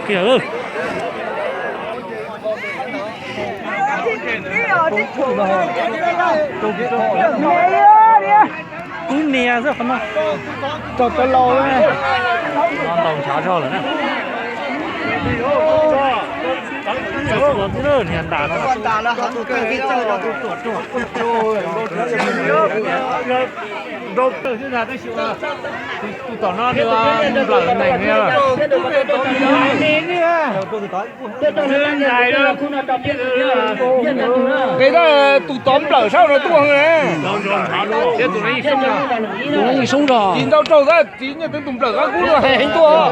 Kub nias xwb qhov no. Tau cov laus no ntaus ntshav zog lawm na. Nias ntas no. Tus tom no nws nplawm neeg li. Nqis tus tod nplawm sab no tuaj na. Txiv ntau raug xab txiv nyiaj teeb tus nplawm qab kub no heev tuaj.